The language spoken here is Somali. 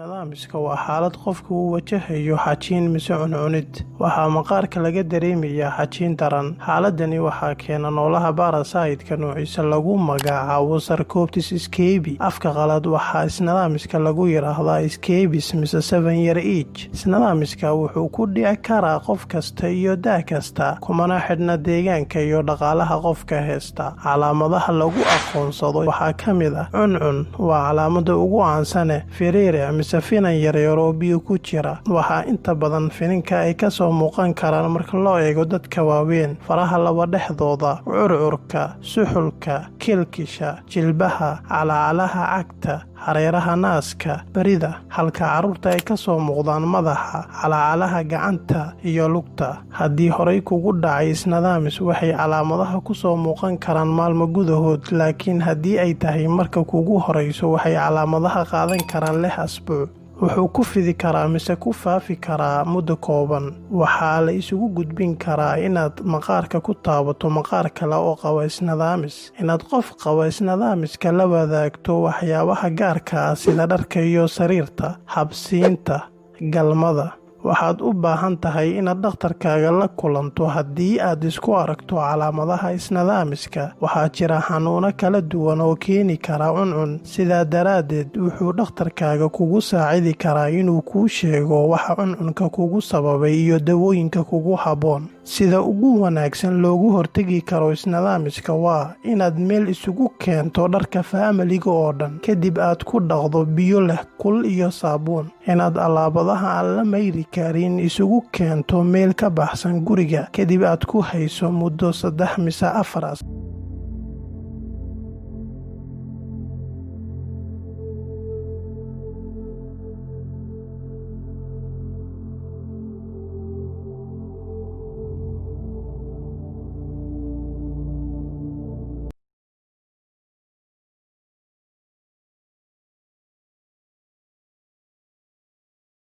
Isnadaamiska waa xaalad qofku uu wajahayo xajiin mise cuncunid. Waxaa maqaarka laga dareemayaa xajiin daran. Xaaladani waxaa keena noolaha parasite-ka noociisa lagu magacaabo Sarcoptes scabiei. Afka qalaad waxaa isnadaamiska lagu yidhaahdaa scabies mise 7 year itch. Isnadaamiska wuxuu ku dhici karaa qof kasta iyo da' kasta, kumana xidhna deegaanka iyo dhaqaalaha qofka haysta. Calaamadaha lagu aqoonsado waxaa ka mid ah cuncun, waa calaamada ugu caansane, firiiric mise finan yaryar oo biyo ku jira. Waxaa inta badan fininka ay kasoo muuqan karaan marka loo eego dadka waaweyn faraha laba dhexdooda, curcurka, suxulka, kilkisha, jilbaha, calaacalaha cagta, hareeraha naaska, barida, halka carruurta ay kasoo muuqdaan madaxa, calaacalaha gacanta iyo lugta. Haddii horay kugu dhacay isnadaamis, waxay calaamadaha kusoo muuqan karaan maalmo gudahood, laakiin haddii ay tahay marka kugu horeyso, waxay calaamadaha qaadan karaan 6 asbuuc. Wuxuu ku fidi karaa mise ku faafi karaa muddo kooban. Waxaa la isugu gudbin karaa inaad maqaarka ku taabato maqaar kale oo qaba isnadaamis, inaad qof qaba isnadaamiska la wadaagto waxyaabaha gaarka ah sida dharka iyo sariirta, habsiinta, galmada. Waxaad u baahan tahay inaad dhakhtarkaaga la kulanto haddii aad isku aragto calaamadaha isnadaamiska. Waxaa jira xanuuno kala duwan oo keeni kara cuncun, sidaa daraaddeed wuxuu dhakhtarkaaga kugu saacidi karaa inuu kuu sheego waxa cuncunka kugu sababay iyo dawooyinka kugu habboon. Sida ugu wanaagsan loogu hortegi karo isnadaamiska waa inaad meel isugu keento dharka faamiliga oo dhan, kadib aad ku dhaqdo biyo leh kul iyo saabuun, inaad alaabadaha aan la mayri karin isugu keento meel ka baxsan guriga, kadib aad ku hayso muddo 3 mise 4.